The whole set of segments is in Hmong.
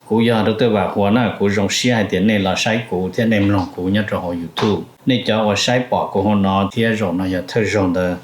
Kuv yog Doctor Vam Huas na, kuv zoo siab hais tias nej los saib kuv thiab nej mloog kuv nyob rau hauv YouTube. Nej cov uas saib pom kuv hauv no thiab zaum no yog thawj zaug ntawd,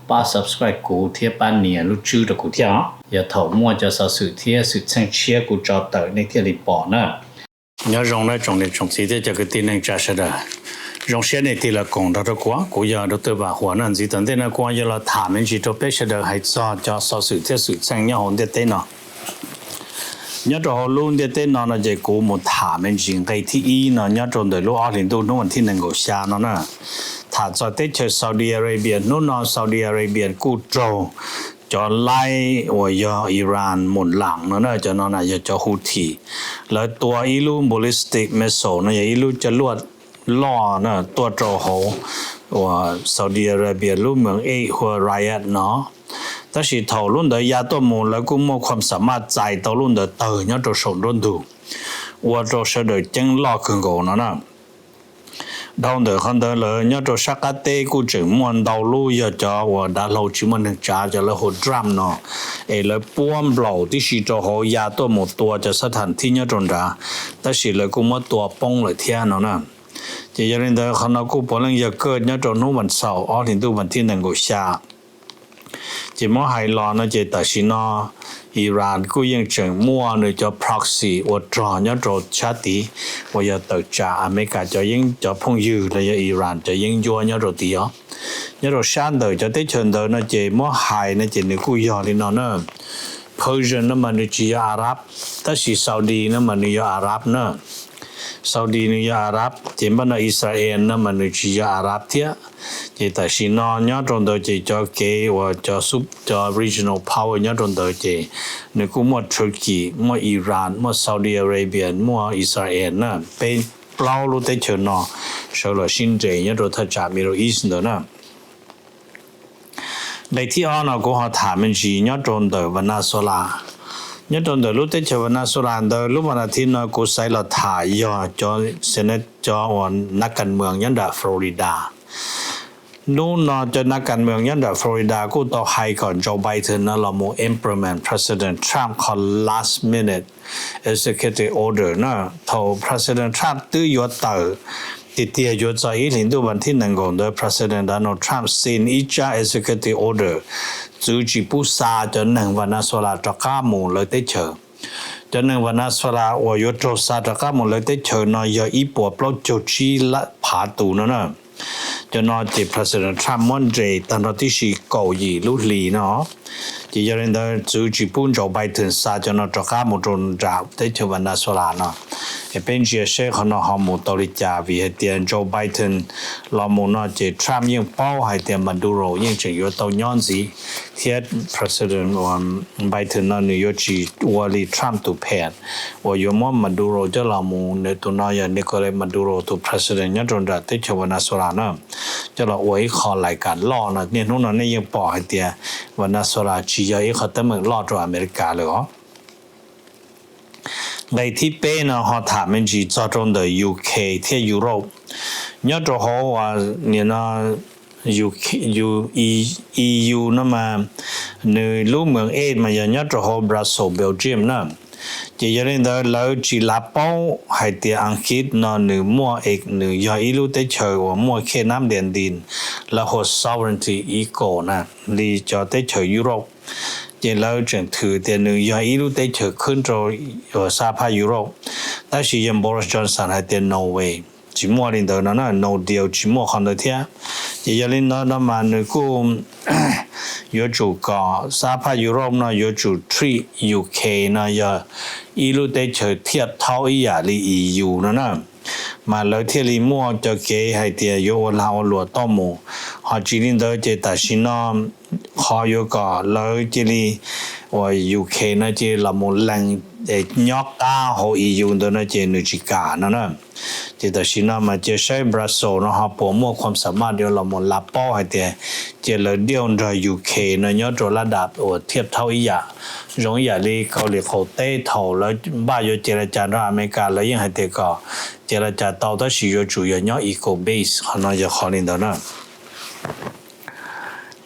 pab subscribe kuv thiab pab nias lub tswb rau kuv thiab os. Yog thaum muaj cov xov xwm thiab xwm txheej tshiab kuv tso tawm nej thiaj li pom na. Nyob zoo nawb tsoom niam tsoom txiv thiab cov kwv tij neej tsa sawv daws. Zoo siab nej tig los koom nrog rau kuv, kuv yog Doctor Vam Huas na. Ntxiv tom ntej no kuv yuav los tham me ntsis rau peb sawv daws hais txog cov xov xwm thiab xwm txheej nyob hauv ntiaj teb no. Nyob rau hauv lub ntiaj teb no no ces kuv mus tham me ntsis nqe thib ib no nyob rau ntawm lub ob hlis ntuj hnub vas thib nees nkaum xya no na. Tham txog teb chaws Saudi Arabia, hnub no Saudi Arabia kuj raug cov laib uas yog Iran mus lam no na, cov no na yog cov Houthi. Lawv tua ib lub ballistic missile no yog ib lub coj luaj loj na tuaj rau hauv uas Saudi Arabia lub moos ej hu ua Riyadh no. Tab sis thaum lub ntawd ya tuaj mus lawv kuj muaj khuam xam maj txais tau lub ntawd tawg nyob rau saum nruab ntug, ua rau sawv daws ceeb loj kawg nkaus no na. Dhau ntawm qhov ntawd lawm nyob rau sab qab teb kuj tseem muaj ntau lub yog cov uas dav hlau tsis muaj neeg tsav, cov lawv hu drone no, es lawv puab nplaum tib si rau hauv ya tuaj mus tua cov xab tham thib nyob rau nrad, tab sis lawv kuj muab tua poob lawm thiab no na. Ces yog li ntawd qhov no kuj puav leej yog kaj nyob rau hnub vas xaum ob hlis ntuj vas thib nees nkaum xya. Ces muab hais los no ces tam sim no Iran kuj yeej tseem muaj nws cov proxy ua rog nyob rau sab tid, uas yog tawm tsam Amelikas cov yeeb, cov phooj ywg los yog Iran cov yeeb ncuab nyob rau tid os. Nyob rau sab ntawm cov teb chaws ntawd no ces muab hais no ces nws kuj yog li no na. Persian no mas nws tsis yog Arab, tab sis Saudi no mas nws yog Arab na. Saudi nws yog Arab, ces npaj no Israel no mas nws tsis yog Arab thiab. Ces tam sim no nyob rau ntawd ces cov kev uas cov sub, cov regional power nyob rau ntawd ces nws kuj muaj Turkey, muaj Iran, muaj Saudi Arabia, muaj Israel na. Peb plaub lub teb chaws no sawv los sib nres nyob rau thaj tsam Middle East ntawd na. Nqe thib ob no kuv ho tham me ntsis nyob rau ntawm Venezuela. Nyob rau ntawm lub teb chaws Venezuela ntawd lub vas thib no kuv xaiv los tham yog cov senat, cov uas nab kas moos nyob nram Florida. Hnub no cov nab kas moos nyob nram Florida kuj tau hais kom Joe Biden no los mus implement President Trump qhov last minute executive order na. Thaum President Trump twb yuav tawm tiag tiag yuav txog ib hlis ntuj vas thib nees nkaum ntawd President Donald Trump sign ib tsab executive order txwv tsis pub xa cov neeg Venezuela rov qab mus lawv teb chaws. Cov neeg Venezuela uas yuav raug xa rov qab mus lawv teb chaws no yog ib puas plaub caug tsib phav tus no na. Cov no ces President Trump muab nres tag nrho tib si kaum yim lub hlis no. Ces yog li ntawd txwv tsis pub Joe Biden xa cov no rov qab mus rau nram teb chaws Venezuela no. Es peb ntsia seb qhov no ho mus tau li cas vim hais tias Joe Biden los mus no ces Trump yeej paub hais tias Maduro yeej tseem yuav tau nyob ntxiv, thiab President Biden no nws yuav tsis ua li Trump tus phem uas yuav muab Maduro coj los mus, nws tus no yog Nicolas Maduro tus president nyob rau nram teb chaws Venezuela na, coj los ua ib qho lais kam loj no. Niaj hnub no nej yeej pom hais tias Venezuela tsis yog ib qho teeb meem loj rau Amelikas lawm os. Nqe thib peb no ho tham me ntsis txog rau ntawm U K thiab Europe. Nyob rau hauv nim no E U no mas nws lub moos ej mas yog nyob rau hauv Brussels, Belgium na. Ces yog li ntawd lawv tsis lav paub hais tias Askiv no nws muaj, nws yog ib lub teb chaws uas muaj khej nab dias ntis, lawv hu ua sovereignty equal na, li cov teb chaws Europe. Ces lawv tseem thwm tias nws yog ib lub teb chaws khwb rau sab phab Europe. Tab sis yog Boris Johnson hais tias no way, tsis muaj li ntawd no na, no deal, tsis muaj qhov ntawd thiab. Ces yog li ntawd no mas nws kuj yuav tsum kom sab phab Europe no yuav tsum treat U K no yog ib lub teb chaws thiaj thaub ib yam li E U no na, mas lawv thiaj li muaj cov kev hais tias yuav ua lag ua luam tau mus. Ho tsis li ntawd ces tam sim no qhov yuav kom lawv cia li uas U K no cia li los mus lees nyob qab hauv E U ntawd no ces nws tsis kam no na. Ces tam sim no mas cia saib Brussels no ho puas muaj khuam xam maj yuav los mus lav paub hais tias cia lawv diauj nrog U K no nyob rau lab dam uas thiaj thaub ib yam, zoo ib yam li Kaus Lim qaum teb thaum lawv npaj yuav ces la cas nrog Amelikas lawv yeej hais tias kom ces la cas tau tab sis yuav tsum yog nyob equal base, qhov no yog qhov li ntawd na.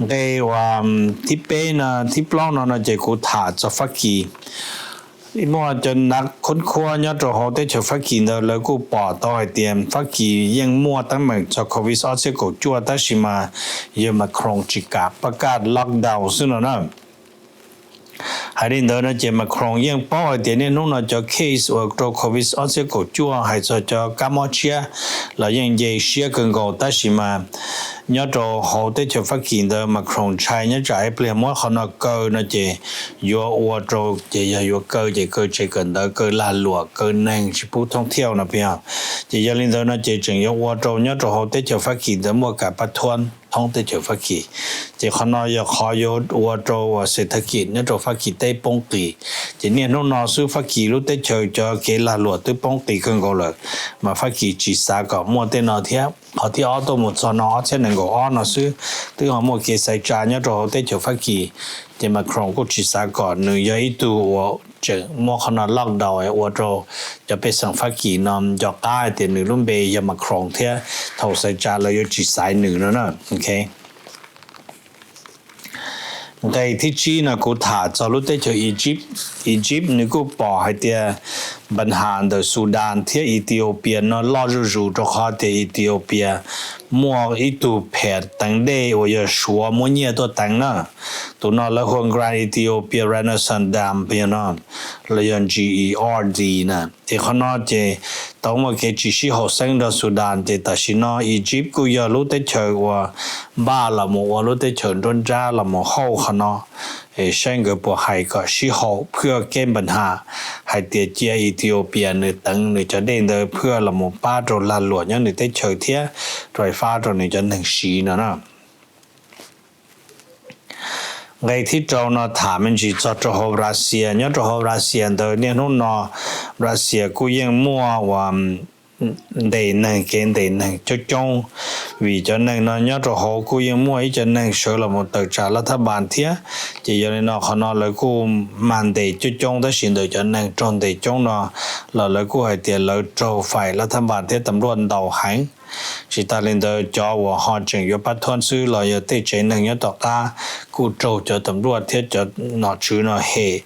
Nqe uas thib peb no, thib plaub no no ces kuv tham txog Fab Kis. Muaj cov nav khub khuab nyob rau hauv teb chaws Fab Kis ntawd lawv kuj pom tau hais tias Fab Kis yeej muaj teeb meem txog COVID ob txhiab kaum cuaj tab sis mas yawg Macron tsis kam pab kaj lockdown xwb no na. Hais li ntawd no ces Macron yeej paub hais tias niaj hnub no cov case uas rau COVID ob txhiab kaum cuaj hais txog cov kab mob tshiab los yeej nce siab kawg nkaus tab sis mas nyob rau hauv teb chaws Fab Kis ntawd Macron ntshai nyob tsam ib pliag muab qhov no kaw no ces yuav ua rau ces yog yuav kaw ces kaw tsev kawm ntawv, kaw lag luam, kaw neeg tsis pub thoob thiauj no peb. Ces yog li ntawd no ces tseem yuav ua rau nyob rau hauv teb chaws Fab Kis ntawd muaj kam pab thuab thoob teb chaws Fab Kis. Ces qhov no yog qhov yuav ua rau uas xes thab kis nyob rau Fab Kis teb poob qis. Ces niaj hnub no xwb Fab Kis lub teb chaws cov kev lag luam twb poob qis kawg nkaus lawm, mas Fab Kis tsis xav kom muaj tej no thiab. Qhov thib ob tuaj mus txog no ob txhiab nees nkaum ob no xwb twb ho muaj kev xaiv tsa nyob rau hauv teb chaws Fab Kis. Ces Macron kuj tsis xav kom nws yog ib tug uas tseem muab qhov no lockdown ua rau cov pej xeem Fab Kis no nco qab hais tias nws lub npe yog Macron thiab thaum xaiv tsa lawv yuav tsis xaiv nws no na. Nqe thib tsib no kuv tham txog lub teb chaws Egypt. Egypt nws kuj pom hais tias npa has ntawm Sudan thiab Ethiopia no loj zuj zus rau qhov tias Ethiopia muaj ib tug phem teev dej uas yog Suav muab nyiaj tuaj teev na. Tus no lawv hu Grand Ethiopia Renaissance Dam no, los yog G E R D na. Ces qhov no ces tau muaj kev tsis sib haum xeeb nrog Sudan ces tam sim no Egypt kuj yog lub teb chaws uas npaj los mus ua lub teb chaws nruab nrab los mus hauj qhov no, saib nkawd puas hais kom sib haum phwaj kev npa has hais tias cia Ethiopia nws teev nws cov dej ntawd phwaj los mus pab rau lag luam nyob nws teb chaws thiab rau fab rau nws cov neeg siv no na. Nqe thib rau no tham me ntsis txog rau hauv Russia. Nyob rau hauv Russia ntawd niaj hnub no Russia kuj yeej muaj uas ntes neeg, kev ntes neeg coob coob, vim cov neeg no nyob rau hauv kuj yeej muaj ib co neeg sawv los mus tawm tsam laj thab npas thiab. Ces yog li no qhov no lawv kuj mag ntes coob coob tab sis ntawm cov neeg raug ntes coob no los lawv kuj hais tias lawv raug fais laj thab npas thiab tas npluaj ntaus heev. Tsis tas li ntawd cov uas ho tseem yuav pab thuab xwb los yog tej tsev neeg nyob tom qab kuj raug cov tas npluaj thiab cov nom tswv no hem.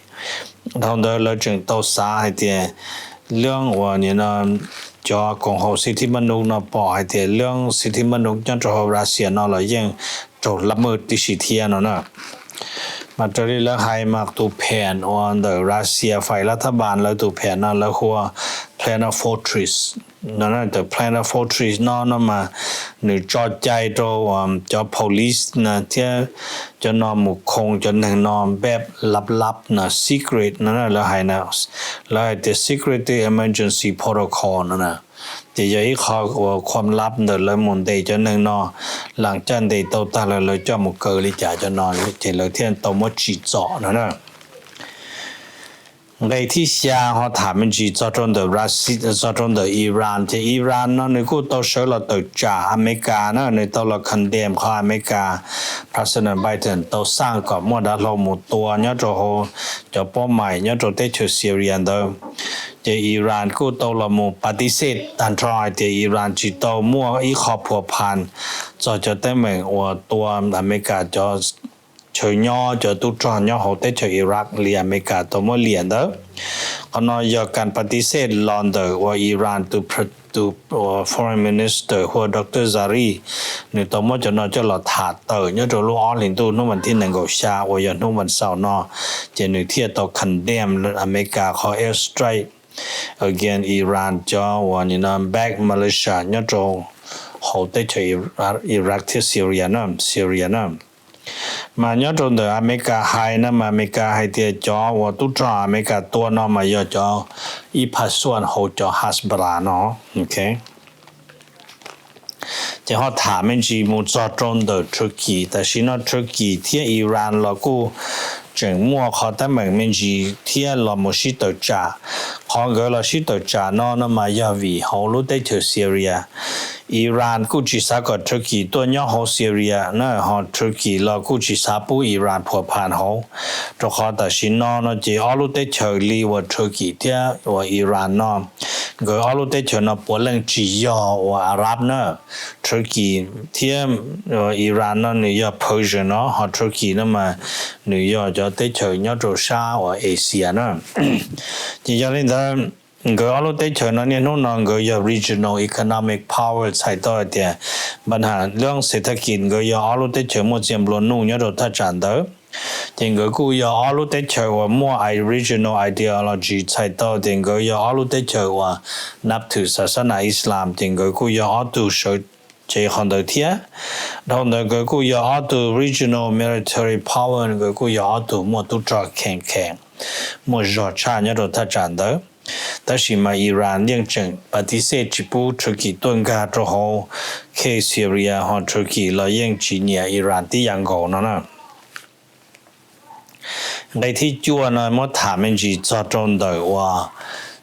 Dhau ntawd lawv tseem tau xav hais tias lub uas cov koom haum xib thib mab nuv no pom hais tias lub xib thib mab nuv nyob rau hauv Russia no los yeej raug lab maj tib si thiab no na. Mas raws li lawv hais mas tus phem uas ntawm Russia fais laj thab npas lawv tus phem no lawv hu ua Plan of Fortress no. Tus Plan of Fortress no no mas nws tso cai rau cov police na thiab cov no mus khoo cov neeg no npeb lab lab no, secret no lawv hais na, lawv hais tias Secret Emergency Protocol no na. Ces yog ib qho uas khuam lab ntawm lawv mus ntes cov neeg no, lam caj ntes tau tag lawm lawv coj mus kaw li cas cov no ces lawv thiaj tau muab tsim txom no na. Nqe thib xya ho tham me ntsis txog rau ntawm Russia, txog rau ntawm Iran. Ces Iran no nws kuj tau sawv los tawm tsam Amelikas na, nws tau los condemn qhov Amelikas President Biden tau xaj kom muaj dav hlau mus tua nyob rau hauv cov pob maim nyob rau teb chaws Syria ntawd. Ces Iran kuj tau los mus patisej tag nrho hais tias Iran tsis tau muaj ib qho phuam phas txog cov teeb meem uas tua Amelikas cov chaw nyob, cov tub rog nyob hauv teb chaws Iraq li Amelikas tau muab liam ntawd. Qhov no yog kas patisej los ntawm uas Iran tus foreign minister hu ua Doctor Zarif, nws tau muab cov no coj los tham tawm nyob rau lub ob hlis ntuj hnub vas thib nees nkaum xya uas yog hnub vas xaum no, ces nws thiaj tau condemn Amelikas qhov airstrike against Iran cov uas nback militia nyob rau hauv teb chaws Iraq thiab Syria na, Syria na. Mas nyob rau ntawm Amelikas hais na mas Amelikas hais tias cov uas tub rog Amelikas tua no mas yog cov ib phav xuaj hauv cov Hezbollah no. Ces ho tham me ntsis mus txog rau ntawm Turkey. Tam sim no Turkey thiab Iran los kuj tseem muaj qhov teeb meem me ntsis thiab los mus sib tawm tsam. Qhov nkawd los sib tawm tsam no no mas yog vim hauv lub teb chaws Syria, Iran kuj tsis xav kom Turkey tuaj nyob hauv Syria na, ho Turkey los kuj tsis xav pub Iran phuam phas hauv. Rau qhov tam sim no no ces ob lub teb chaws li uas Turkey thiab uas Iran no Nkawd ob lub teb chaws no puav leej tsis yog uas Arab na. Turkey thiab Iran no nws yog Persian no, ho Turkey no mas nws yog cov teb chaws nyob rau sab uas Asia na. Ces yog li ntawd, nkawd ob lub teb chaws no niaj hnub no nkawd yog regional economic power, txhais tau hais tias npa nham lub xev thab kis nkawd yog ob lub teb chaws muaj txiaj nplua nuj nyob rau thaj tsam ntawd. Ces nkawd kuj yog ob lub teb chaws uas muaj regional ideology, txhais tau tias nkawd yog ob lub teb chaws uas nab thwm xas xab nas Islam, ces nkawd kuj yog ob tug sawv cev qhov ntawd thiab. Dhau ntawd nkawd kuj yog ob tug regional military power, nkawd kuj yog ob tug muaj tub rog khees khees, muaj zog tshaj nyob rau thaj tsam ntawd. Tab sis mas Iran yeej tseem pa tis xej tsis pub Turkey tuaj nkag rau hauv khej Syria, ho Turkey los yeej tsis nyiam Iran tib yam nkaus no na. Nqe thib cuaj no muab tham me ntsis txog rau ntawm uas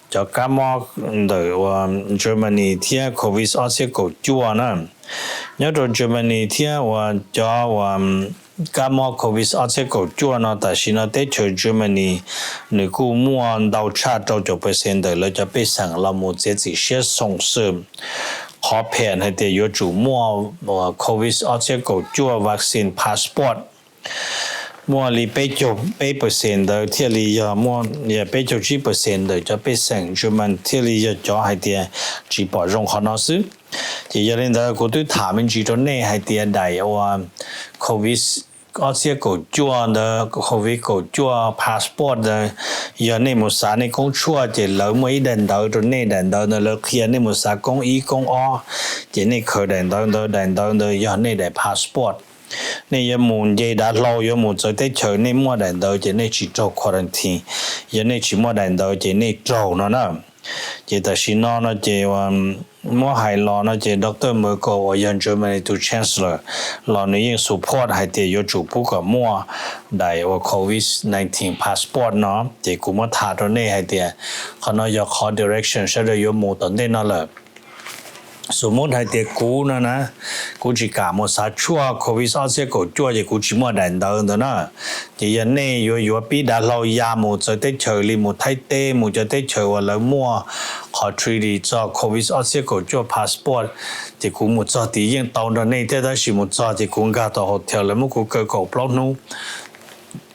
cov kab mob ntawm uas Germany thiab covid ob txhiab kaum cuaj na. Nyob rau Germany thiab uas cov uas kab mob covid ob txhiab kaum cuaj no, tam sim no teb chaws Germany nws kuj muaj ntau tshaj rau caum percent ntawm lawv cov pej xeem los mus txiav txim siab xoo xwm qhov phem hais tias yuav tsum muaj covid ob txhiab kaum cuaj vaccine passport. Muaj li peb caug peb percent ntawd thiaj li yog muaj, peb caug tsib percent ntawm cov pej xeem German thiaj li yog cov hais tias tsis pom zoo qhov no xwb. Ces yog li ntawd kuv twb tham me ntsis rau nej hais tias daim uas covid ob txhiab kaum cuaj ntawd, covid kaum cuaj passport ntawd, yog nej mus xav nej koob tshuaj ces lawv muaj ib daim ntawv rau nej, daim ntawv ntawd lawv qhia nej mus xav koob ib koob ob, ces nej khaws daim ntawv ntawd, daim ntawv ntawd yog nej daim passport. Nej yuav mus nce dav hlau yuav mus txawv teb chaws nej muaj daim ntawv ces nej tsis raug quarantine, yog nej tsis muaj daim ntawv ces nej raug no na. Ces tam sim no no ces muab hais los no ces Doctor Merkel uas yog Germany tus chancellor los nws yeej support hais tias yuav tsum pub kom muaj daim uas covid nineteen passport no. Ces kuv muab tham rau nej hais tias qhov no yog qhov direction sawv daws yuav mus tom ntej no lawm. Xu mub hais tias kuv no na, kuv tsis kam mus xav tshuaj covid ob txhiab kaum cuaj ces kuv tsis muaj daim ntawv ntawd na. Ces yog nej yuav yuav pib dav hlau ya mus txawv teb chaws li mus Thaib teb, mus cov teb chaws uas lawv muaj qhov treaty txog covid ob txhiab kaum cuaj passport, ces kuv mus txog tid yeej tau nrog nej thiab, tab sis mus txog ces kuv nkag tau hotel lawv muab kuv kaw kaum plaub hnub.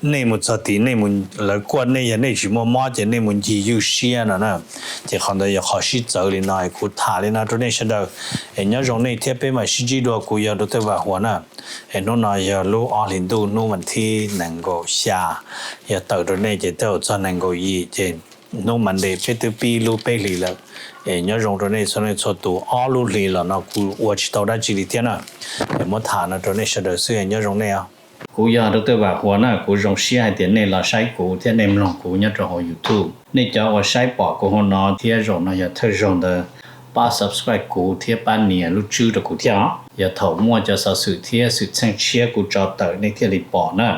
Nej mus txog tid nej mus, lawv kuaj nej, yog nej tsis muaj mob ces nej mus ncig ywj siab no na. Ces qhov ntawd yog qhov sib txawv li no, kuv tham li no rau nej sawv daws. Es nyob zoo nej thiab peb mam sib ntsib dua, kuv yog Doctor Vam Huas na. Es hnub no yog lub ob hlis ntuj hnub vas thib nees nkaum xya, yog tawm rau nej ces twb txog nees nkaum yim, ces hnub Monday peb twb pib lub peb hlis lawm. Es nyob zoo rau nej txhua leej txhua tus, ob lub hlis los no kuv ua tsis tau dab tsi li thiab na. Es muab tham no rau nej sawv daws xwb, nyob zoo nej os. Kuv yog Doctor Vam Huas na, kuv zoo siab hais tias nej los saib kuv thiab nej mloog kuv nyob rau hauv YouTube. Nej cov uas saib pom kuv hauv no thiab zaum no yog thawj zaug ntawd, pab subscribe kuv thiab pab nias lub tswb rau kuv thiab os. Yog thaum muaj cov xov xwm thiab xwm txheej tshiab kuv tso tawm nej thiaj li pom na.